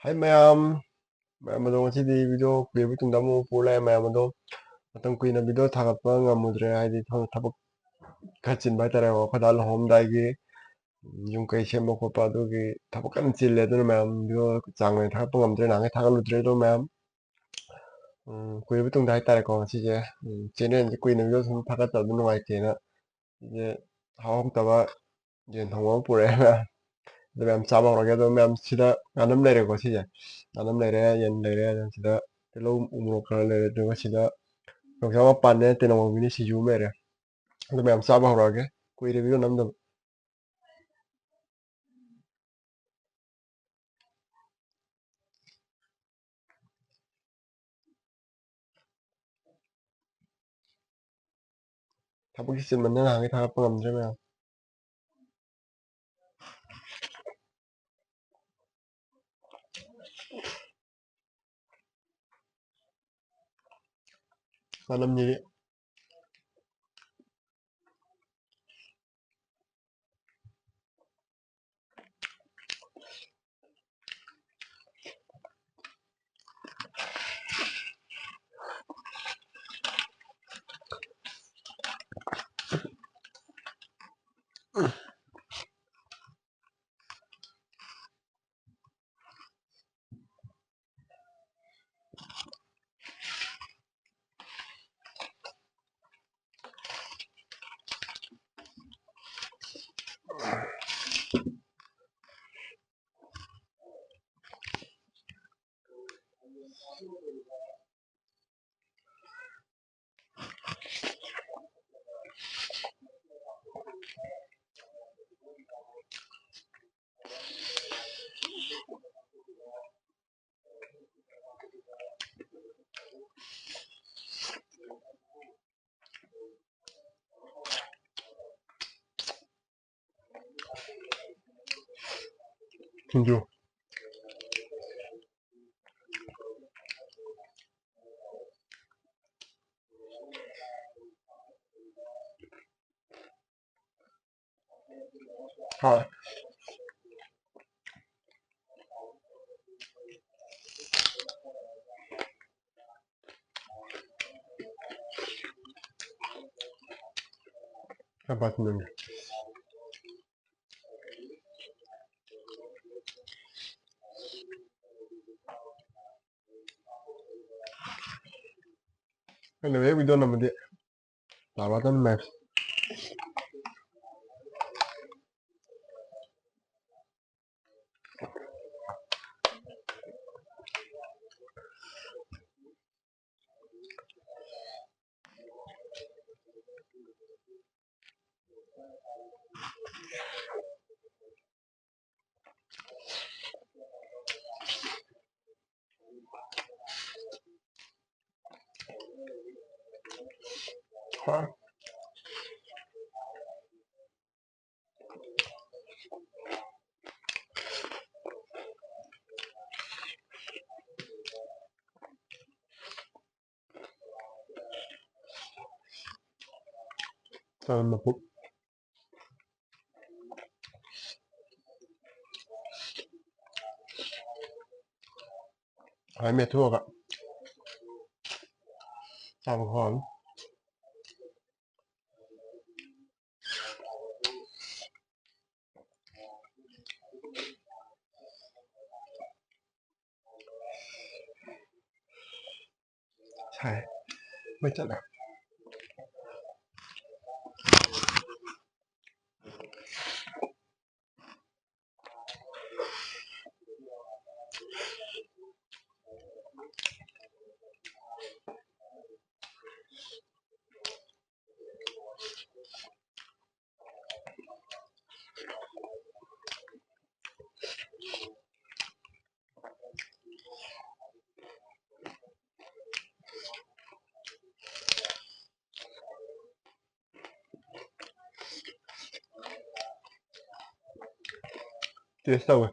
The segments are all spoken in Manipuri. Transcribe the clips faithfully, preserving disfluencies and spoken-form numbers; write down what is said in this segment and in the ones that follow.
ꯍꯥꯏ ꯃꯌꯥꯝ, ꯃꯌꯥꯝ ꯑꯗꯣ ꯉꯁꯤꯗꯤ ꯚꯤꯗꯤꯑꯣ ꯀꯨꯏꯔꯕ ꯃꯇꯨꯡꯗ ꯑꯃꯨꯛ ꯄꯨꯔ ꯂꯥꯛꯑꯦ꯫ ꯃꯌꯥꯝ ꯑꯗꯣ ꯃꯇꯝ ꯀꯨꯏꯅ ꯚꯤꯗꯤꯑꯣ ꯊꯥꯒꯠꯄ ꯉꯝꯃꯨꯗ꯭ꯔꯦ, ꯍꯥꯏꯗꯤ ꯊꯕꯛ, ꯊꯕꯛ ꯈꯔ ꯆꯤꯟꯕ ꯍꯥꯏꯇꯥꯔꯦꯀꯣ꯫ ꯑꯩꯈꯣꯏ ꯗꯥ ꯂꯨꯍꯣꯡꯉꯝꯗꯥꯏꯒꯤ ꯌꯨꯝ ꯀꯩ ꯁꯦꯝꯕ ꯈꯣꯠꯄ ꯑꯗꯨꯒꯤ ꯊꯕꯛ ꯀꯟꯅ ꯆꯤꯜꯂꯦ꯫ ꯑꯗꯨꯅ ꯃꯌꯥꯝ ꯚꯤꯗꯤꯑꯣ ꯆꯥꯡ ꯅꯥꯏꯅ ꯊꯥꯒꯠꯄ ꯉꯝꯗ꯭ꯔꯦ, ꯅꯍꯥꯟꯈꯩ ꯊꯥꯒꯠꯂꯨꯗ꯭ꯔꯦ꯫ ꯑꯗꯣ ꯃꯌꯥꯝ, ꯎꯝ, ꯀꯨꯏꯔꯕ ꯇꯨꯡꯗ ꯍꯥꯏꯇꯥꯔꯦꯀꯣ ꯉꯁꯤꯁꯦ, ꯎꯝ, ꯆꯦꯅꯦꯜꯁꯦ ꯀꯨꯏꯅ ꯚꯤꯗꯤꯑꯣ ꯁꯨꯝ ꯊꯥꯒꯠꯇꯕꯗꯣ ꯅꯨꯡꯉꯥꯏꯇꯦꯅ ꯁꯤꯁꯦ ꯍꯥꯎ ꯍꯥꯎꯇꯕ ꯌꯦꯟ ꯊꯣꯡꯕ ꯑꯃ ꯄꯨꯔꯛꯑꯦ꯫ ꯑꯗꯣ ꯃꯌꯥꯝ ꯆꯥꯕ ꯍꯧꯔꯒꯦ꯫ ꯑꯗꯣ ꯃꯌꯥꯝ ꯁꯤꯗ ꯉꯥꯅꯝ ꯂꯩꯔꯦꯀꯣ ꯁꯤꯁꯦ꯫ ꯉꯥꯅꯝ ꯂꯩꯔꯦ, ꯌꯦꯟ ꯂꯩꯔꯦ, ꯑꯗꯨ ꯁꯤꯗ ꯇꯤꯜꯍꯧ ꯎ ꯃꯣꯔꯣꯛ ꯈꯔ ꯂꯩꯔꯦ, ꯑꯗꯨꯒ ꯁꯤꯗ ꯌꯣꯡꯆꯥꯛ ꯃꯄꯥꯟꯅꯦ, ꯇꯦꯅꯧ ꯃꯔꯨꯅꯦ, ꯁꯤꯡꯖꯨ ꯑꯃ ꯂꯩꯔꯦ꯫ ꯑꯗꯣ ꯃꯌꯥꯝ ꯆꯥꯕ ꯍꯧꯔꯛꯑꯒꯦ, ꯀꯨꯏꯔꯦ ꯚꯤꯗꯤꯑꯣ ꯅꯝꯗꯕ꯫ ꯊꯕꯛꯁꯤ ꯆꯤꯟꯃꯟꯗꯅ ꯅꯍꯥꯟꯒꯩ ꯊꯥꯒꯠꯄ ꯉꯝꯗ꯭ꯔꯦ ꯃꯌꯥꯝ꯫ ꯃꯅꯝꯁꯤꯗꯤ꯫ ꯁꯤꯡꯖꯨ꯫ ꯍꯣꯏ꯫ Apa seneng? Anyway, video namadi. Lawatan maps. Tama po. Ay, may tuwa ka. Tama ko. Sai, mei chale. Taste ꯇꯧꯋꯦ꯫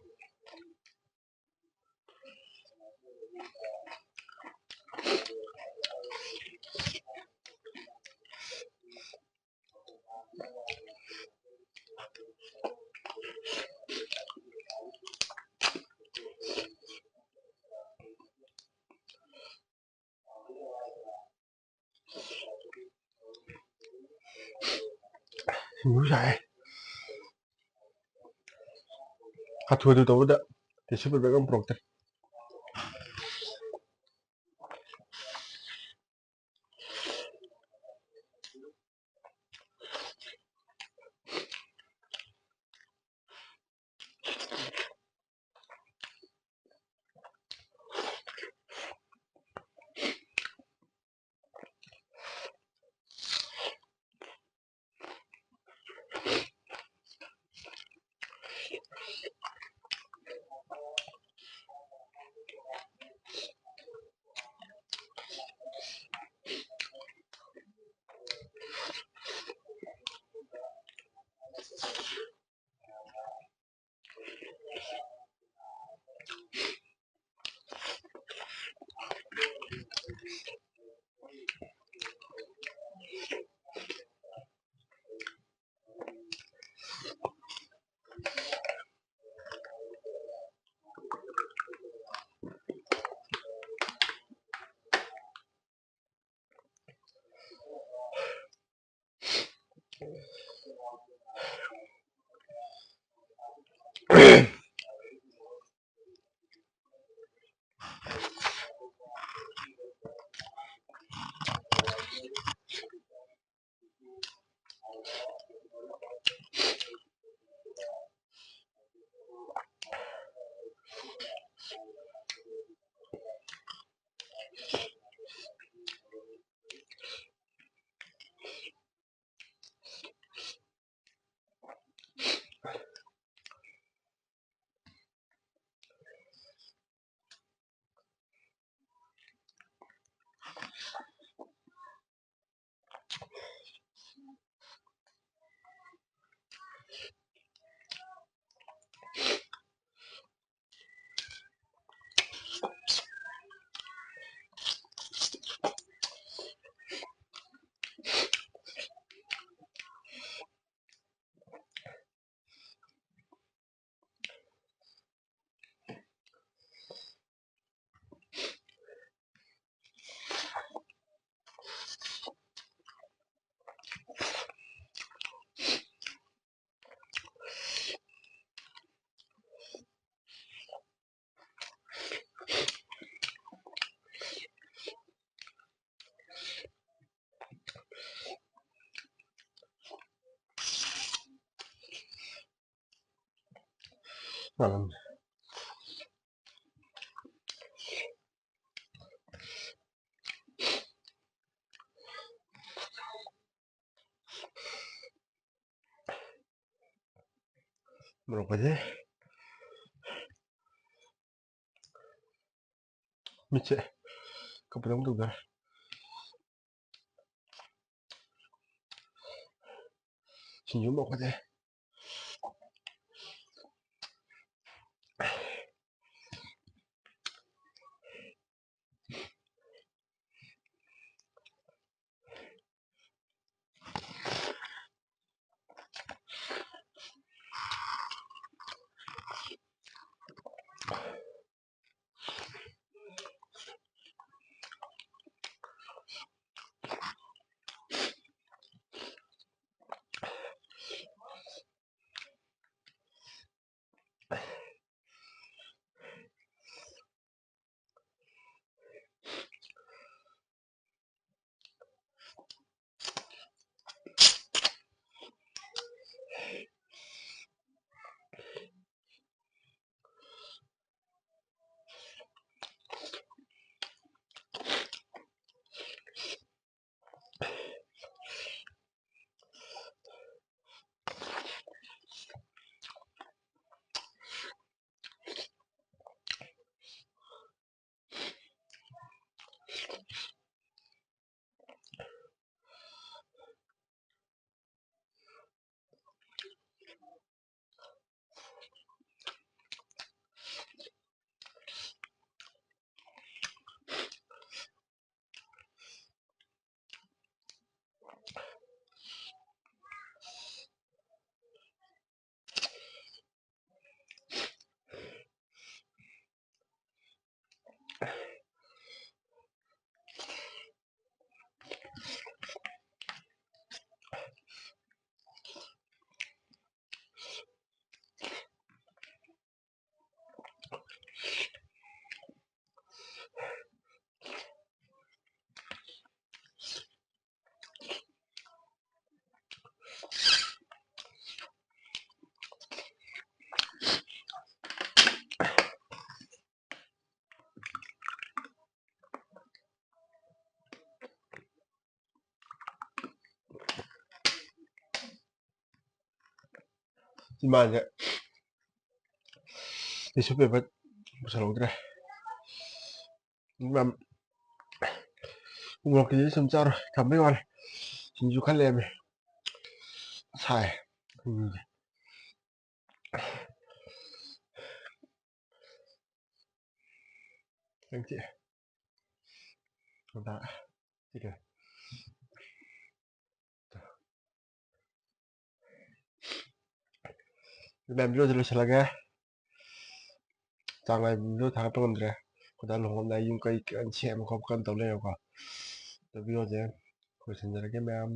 ꯄꯨꯔ ꯂꯥꯛꯑꯦ꯫ ꯍꯥꯊꯨ ꯍꯥꯊꯨ ꯇꯧꯕꯗ tissue paper ꯑꯃ ꯄꯨꯔꯛꯇ꯭ꯔꯦ꯫ ꯇꯥꯔꯝꯃꯦ꯫ ꯃꯣꯔꯣꯛ ꯐꯖꯩ꯫ ꯃꯤꯠꯁꯦ ꯀꯞꯄꯗꯧ ꯇꯧꯗꯣꯔꯦ꯫ ꯁꯤꯡꯖꯨ ꯃꯣꯔꯣꯛ ꯐꯖꯩ꯫ ꯏꯃꯥꯟꯁꯦ ꯇꯤꯁꯨ ꯄꯦꯄꯔ ꯄꯨꯁꯜꯍꯧꯗ꯭ꯔꯦ꯫ ꯃꯌꯥꯝ ꯎꯃꯣꯔꯣꯛꯀꯤꯗꯤ ꯁꯨꯝ ꯆꯥꯔꯣꯏ, ꯊꯝꯕꯩ ꯋꯥꯅꯤ꯫ ꯁꯤꯡꯖꯨ ꯈꯔ ꯂꯩꯔꯝꯃꯦ꯫ ꯁꯥꯏ꯫ ꯁꯤꯡꯖꯨꯁꯦ꯫ ꯅꯪꯁꯦ꯫ ꯑꯗ ꯁꯤ ꯀꯩꯅꯣ꯫ ꯃꯌꯥꯝ ꯚꯤꯗꯤꯑꯣꯁꯦ ꯂꯣꯏꯁꯤꯜꯂꯒꯦ꯫ ꯆꯥꯡ ꯅꯥꯏꯕ ꯚꯤꯗꯤꯑꯣ ꯊꯥꯒꯠꯄ ꯉꯝꯗ꯭ꯔꯦ꯫ ꯑꯩꯈꯣꯏꯗ ꯂꯨꯍꯣꯡꯉꯝꯗꯥꯏ ꯌꯨꯝ ꯀꯩ ꯀꯩ ꯁꯦꯝꯕ ꯈꯣꯠꯄ ꯀꯟꯅ ꯇꯧ ꯂꯩꯔꯦꯕꯀꯣ꯫ ꯑꯗꯣ ꯚꯤꯗꯤꯑꯣꯁꯦ ꯂꯣꯏꯁꯤꯟꯖꯔꯒꯦ ꯃꯌꯥꯝ꯫